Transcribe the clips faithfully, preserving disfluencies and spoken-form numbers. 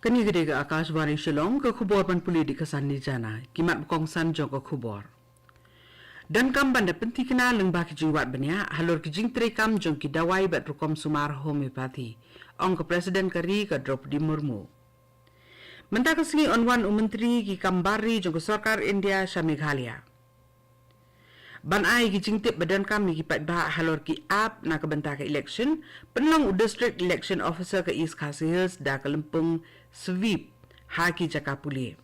Kane ka dei ka Akashvani Shillong, ka khubor ban pule da ka Sanni Jana, ki mat ba kongsan jong ka khubor. Donkam ban da pyntikna lyngba ki jingwad bniah halor ki jingtreikam jong ki dawai bad rukom sumar homeopathy, ong ka President ka ri ka Droupadi Murmu. Mynta ka sngi yn wan u Myntri ki kam bar ri jong ka Sorkar India sha Meghalaya ban ai ki jingtip ba donkam ïa ki paidbah halor ki app na ka bynta ka election, pynlong u District Election Officer ka East Khasi Hills da ka lympung sweep ha ki jaka pule.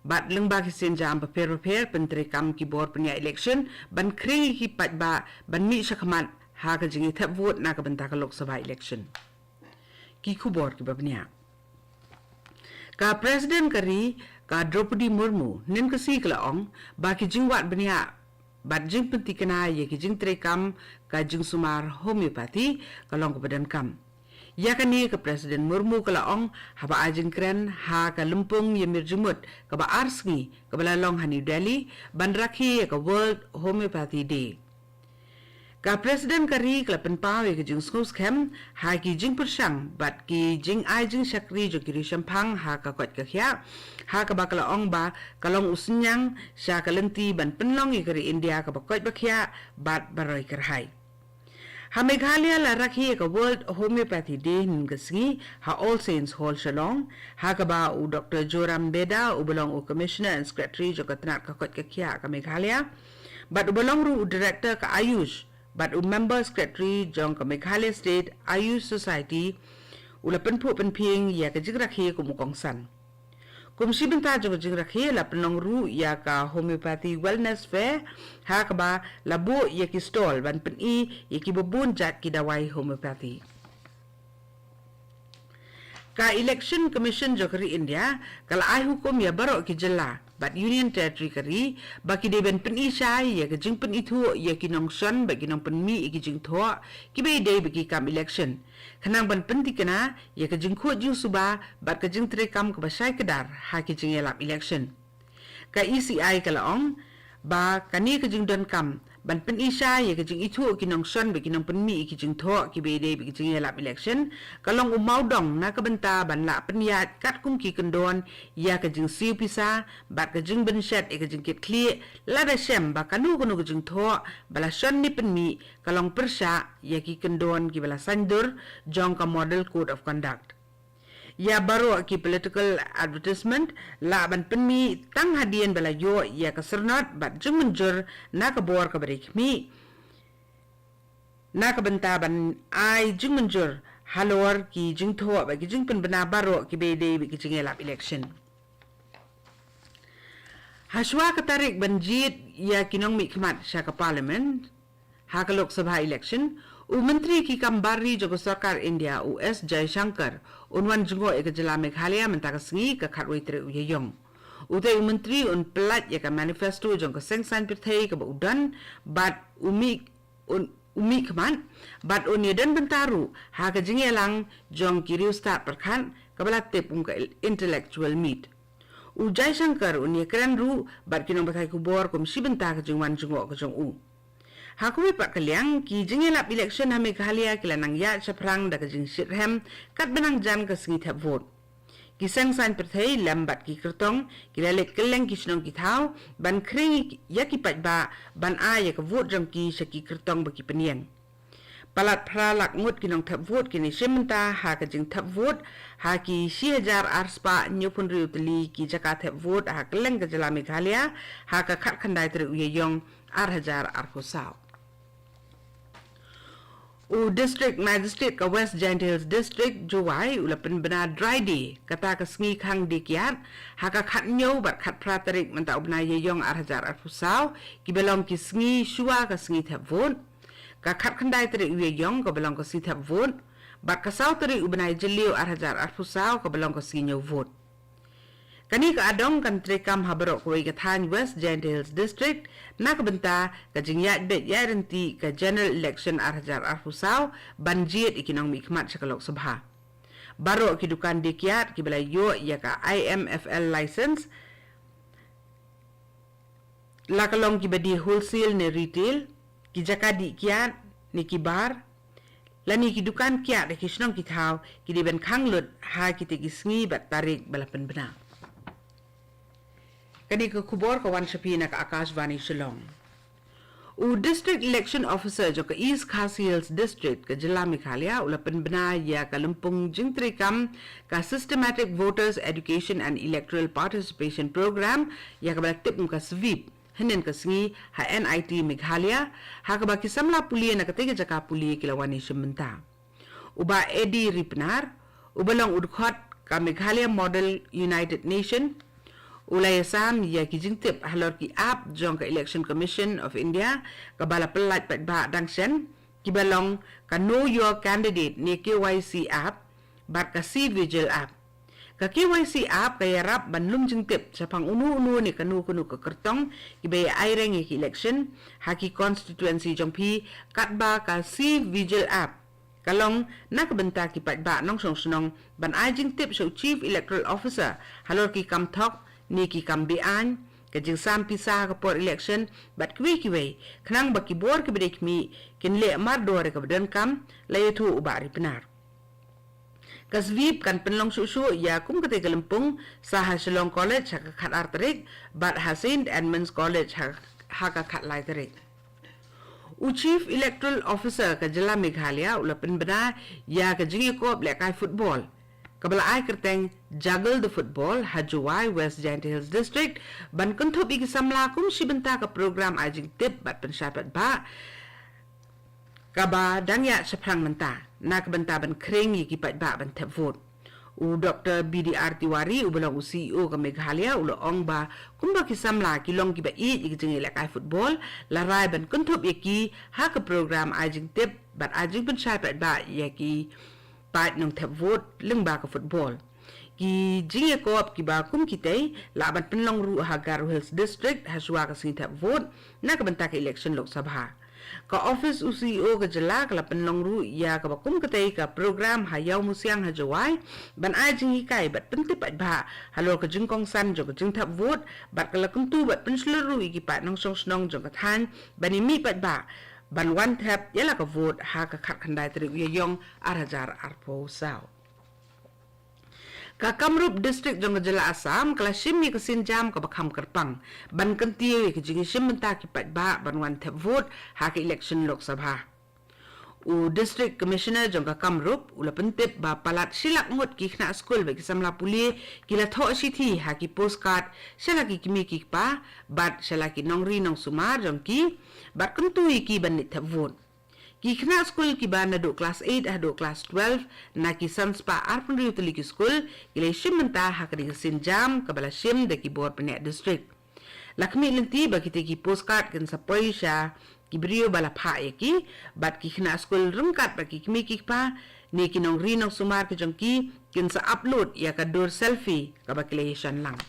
Bad lyngba ki sienjam bapher bapher pyntreikam ki bor pynïaid election ban khring ïa ki paidbah ban mih shakhmat ha ka jingïathep vote na ka bynta ka Lok Sabha election. Ki khubor kiba bniah. Ka President ka ri ka Droupadi Murmu hynnin ka sngi ka la ong ba ki jingwad bniah bad jingpyntikna ïa ki jingtreikam ka jingsumar homeopathy ka long kaba donkam. Ïa kane ka President Murmu ka la ong haba ai jingkren ha ka lympung ïamir jingmut kaba ar sngi kaba la long ha New Delhi ban rakhe ïa ka World Homeopathy Day. Ka President ka ri ka la pynpaw ïa ka jingsngewskhem ha ki jingpyrshang bad ki jingai jingshakri jong ki riewshemphang ha ka koit ka khiah, ha kaba ka la ong ba ka long u synñiang sha ka lynti ban pynlong ïa ka ri India kaba koit ba khiah bad ba roi kyrhai. Ha Meghalaya la rakhe ïa ka World Homeopathy Day hynnin ka sngi ha All Saints Hall Shillong, ha kaba u Doctor Joram Beda uba long u Commissioner and Secretary jong ka tnat ka koit ka khiah ka Meghalaya, bad uba long ruh u Director ka Ayush bad u Member Secretary jong ka Meghalaya State Ayush Society u la pynphuh pynphieng ïa ka jingrakhe kum u kongsan. Kum shi bynta jong ka jingrakhe la pynlong ruh ïa ka Homeopathy Wellness Fair, ha kaba la buh ïa ki stall ban pyni ïa kiba bun jait ki dawai homeopathy. Ka Election Commission jong ka ri India ka la ai hukum ïa baroh ki jylla bad Union Territory ka ri ba ki dei ban pyni shai ïa ka jingpynithuh ïa ki nongshon bad ki nongpynmih ïa ki jingthoh kiba ïadei bad ki kam election, khnang ban pyntikna ïa ka jingkhuid jingsuba bad ka jingtreikam kaba shai kdar ha ki jingïalap election. Ka E C I ka la ong ba kane ka jingdonkam ban pyni shai ïa ka jingithuh ki nongshon bad ki nongpynmih ïa ki jingthoh kiba ïadei bad ki jingïalap election ka long u mawdong na ka bynta ban lah pynïaid katkum ki kyndon ïa ka jingsiew pisa bad ka jingbynshet ïa ka jingkitkhlieh lada shem ba kano kano ka jingthoh ba la shon ne pynmih ka long pyrshah ïa ki kyndon kiba la saiñdur jong ka Model Code of Conduct. Ïa baroh ki political advertisement lah ban pynmih tang hadien ba la ïoh ïa ka syrnod bad jingmynjur na ka bor kaba dei khmih, na ka bynta ban ai jingmynjur halor ki jingthoh bad ki jingpynbna baroh kiba ïadei bad ki jingïalap election. Hashwa ka tarik ban jied ïa ki nongmihkhmat sha ka Parliament ha ka Lok Sabha election, u Myntri ki kam bar ri jong ka Sorkar India u S Jaishankar un wan jngoh ïa ka jylla Meghalaya mynta ka sngi ka khatwei tarik u Ïaïong. Utei u Myntri un pyllait ïa ka manifesto jong ka Seng Saiñ Pyrthei kaba u don bad u mih un u mihkhmat bad un ïadon bynta ruh ha ka jingïalang jong ki riewstad pyrkhat kaba la tip kum ka Intellectual Meet. U Jaishankar un ïakren ruh bad ki nongbatai khubor kum shi bynta ka jingwan jngoh ka jong u. Ha kawei pat ka liang, ki jingïalap election ha Meghalaya ki la nang ïaid shaphrang da ka jingshitrhem katba nang jan ka sngi thep vote. Ki Seng Saiñ Pyrthei lem bad ki kyrtong ki la leit kylleng ki shnong ki thaw ban khring ïa ki paidbah ban ai ïa ka vote jong ki sha ki kyrtong ba ki pynïeng. Palat phra lak ngut ki nongthep vote kin ïashim bynta ha ka jingthep vote ha ki shi hajar ar spah hynñiewphew hynriew tylli ki jaka thep vote ha kylleng ka jylla Meghalaya ha ka khatkhyndai tarik u Ïaïong ar hajar arphew saw. U District Magistrate ka West Jaintia Hills District, Jowai, u la pynbna dry day kata ka sngi khang die kiad ha ka khathynñiew bad khatphra tarik mynta u bnai Ïaïong ar hajar arphew saw, kiba long ki sngi shuwa ka sngi thep vote. Ka khatkhyndai tarik u Ïaïong kaba long ka sngi thep vote bad ka saw tarik u bnai Jylliew ar hajar arphew saw kaba long ka sngi ñiew vote. Kane ka adong kan treikam ha baroh kawei ka thaiñ West Jaintia Hills District na ka bynta ka jingïaid beit ïaid ryntih ka General Election ar hajar arphew saw ban jied ïa ki nongmihkhmat sha ka Lok Sabha. Baroh ki dukan die kiad kiba la ïoh ïa ka I M F L license la ka long kiba die wholesale ne retail, ki jaka dih kiad ne ki bar, lane ki dukan kiad ha ki shnong ki thaw ki dei ban khang lut ha kitei ki sngi bad tarik ba la pynbna. Kane ka khubor ka wan sha phi na ka Akashvani Shillong. U District Election Officer jong ka East Khasi Hills District ka jylla Meghalaya u la pynbna ïa ka lympung jingtreikam ka Systematic Voters Education and Electoral Participation Program, ïa kaba la tip kum ka SVEEP, hynnin ka sngi ha N I T Meghalaya, ha kaba ki samla pule na katei ka jaka pule ki la wan ïashim bynta. U Bah Eddie Ripnar, uba long u dkhot ka Meghalaya Model United Nation, u la ïasam ïa ki jingtip halor ki app jong ka Election Commission of India, kaba la pyllait paidbah dang shen, kiba long ka Know Your Candidate ne K Y C app, bad ka C Vigil app. Ka K Y C app ka ïarap ban lum jingtip shaphang uno uno ne kano kano ka kyrtong kiba ïa aireng ïa ki election ha ki constituency jong phi, katba ka C Vigil app ka long na ka bynta ki paidbah nongshong shnong ban ai jingtip sha u Chief Electoral Officer halor ki kam thok ne ki kam be-aiñ, ka jingsam pisa ha ka por election bad kiwei kiwei, khnang ba ki bor kiba dei khmih kin leh mardor ïa kaba donkam, la ïathuh u Bah Ripnar. Ka SVEEP kan pynlong shuh shuh ïa kum katei ka lympung sa ha Shillong College ha ka khatar tarik bad ha Saint Edmund's College ha, ha ka khatlai tarik. U Chief Electoral Officer ka jylla Meghalaya u la pynbna ïa ka jingïakop lehkai football kaba la ai kyrteng Juggle the Football ha Jowai, West Jaintia Hills District, ban kynthup ïa ki samla kum shi bynta ka program ai jingtip bad pynshai paidbah kaba dang ïaid shaphrang mynta, na ka bynta ban khring ïa ki paidbah ban thep vote. U Doktor B D R Tiwari, uba long u C E O ka Meghalaya, u la ong ba kumba ki samla ki long kiba ïeit ïa ki jingïalehkai football, la rai ban kynthup ïa ki ha ka program ai jingtip bad ai jingpynshai paidbah ïa ki paid nongthep vote lyngba ka football. Ki jingïakop kiba kum kitei lah ban pynlong ruh ha Garo Hills District ha shuwa ka sngi thep vote na ka bynta ka election Lok Sabha. Ka office u C E O ka jylla ka la pynlong ruh ïa kaba kum katei ka program ha Ïawmusiang ha Jowai, ban ai jinghikai bad pyntip paidbah halor ka jingkongsan jong ka jingthep vote, bad ka la kyntu bad pynshlur ruh ïa ki paid nongshong shnong jong ka thaiñ ban ïa mih paidbah ban wan thep ïa la ka vote ha ka khatkhyndai tarik u Ïaïong ar hajar arphew saw. Ka Kamrup District jong ka jylla Assam ka la shim ïa ka sienjam kaba kham kyrpang ban kyntiew ïa ka jingïashim bynta ki paidbah ban wan thep vote ha ka election Lok Sabha. U District Commissioner jong ka Kamrup u la pyntip ba palat shi lak ngut ki khynnah skul bad ki samla pule ki la thoh shithi ha ki postcard sha la ki kmie ki kpa bad sha la ki nongri nongsumar jong ki, bad kyntu ïa ki ban leit thep vote. Ki khynnah skul kiba naduh klas eight haduh klas twelve na ki san spah arphew hynriew tylli ki skul ki la ïashim bynta ha kane ka sienjam kaba la shim da ki bor bniah district. La khmih lynti ba kitei ki postcard kin sa poi sha ki briew ba la phah ïa ki, bad ki khynnah skul ryngkat bad ki kmie ki kpa ne ki nongri nongsumar ki jong ki kin sa upload ïa ka dur selfie kaba ki la ïashon lang.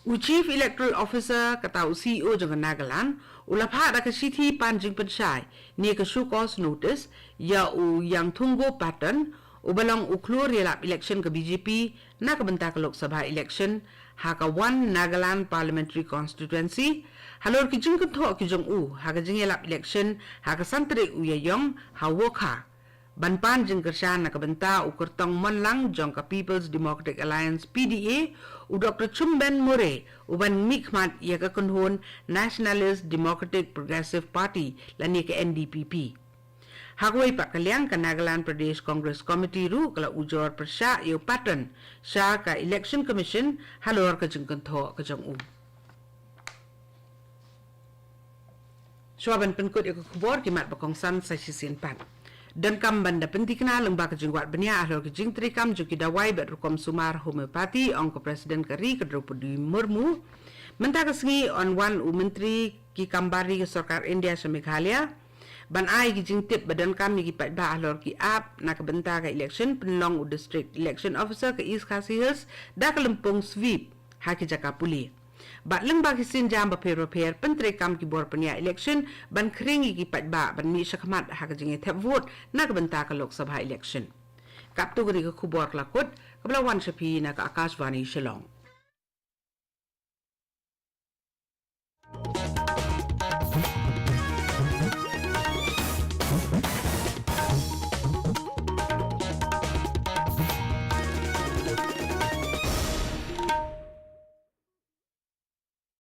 U Chief Electoral Officer, kata u C E O jong ka Nagaland, u la phah da ka shithi pan jingpynshai ne ka show cause notice ïa u Yangthungo Patton, uba long u khlur ïalap election ka B J P na ka bynta ka Lok Sabha election ha ka One Nagaland Parliamentary Constituency, halor ki jingkynthoh ki jong u ha ka jingïalap election ha ka san tarik u Ïaïong ha Wokha. Ban pan jingkyrshan na ka bynta u kyrtong mon lang jong ka People's Democratic Alliance, P D A, u Doktor Chumben Murray, uban mihkhmat ïa ka kynhun Nationalist Democratic Progressive Party lane ka N D P P. Ha kawei pat ka liang, ka Nagaland Pradesh Congress Committee ruh ka la ujor pyrshah ïa u Patton sha ka Election Commission halor ka jingkynthoh ka jong u. Shuwa ban pynkut ïa ka khubor, ki mat ba kongsan sa shisien pat. Donkam ban da pynthikna lyngba ka jingwad bniah halor ka jingtreikam jong ki dawai bad rukom sumar homeopathy, ong ka President ka ri ka Droupadi Murmu. Mynta ka sngi yn wan u Myntri ki kam bar ri ka Sorkar India sha Meghalaya ban ai ki jingtip ba donkam ïa ki paidbah halor ki app na ka bynta ka election, pynlong u District Election Officer ka East Khasi Hills da ka lympung sweep ha ki jaka pule. Bad lyngba ki sienjam bapher bapher, pyntreikam ki bor bniah election ban khring ïa ki paidbah ban mih shakhmat ha ka jingïathep vote na ka bynta ka Lok Sabha election. Katto katne ka khubor ka la kut, kaba la wan sha phi na ka Akashvani Shillong.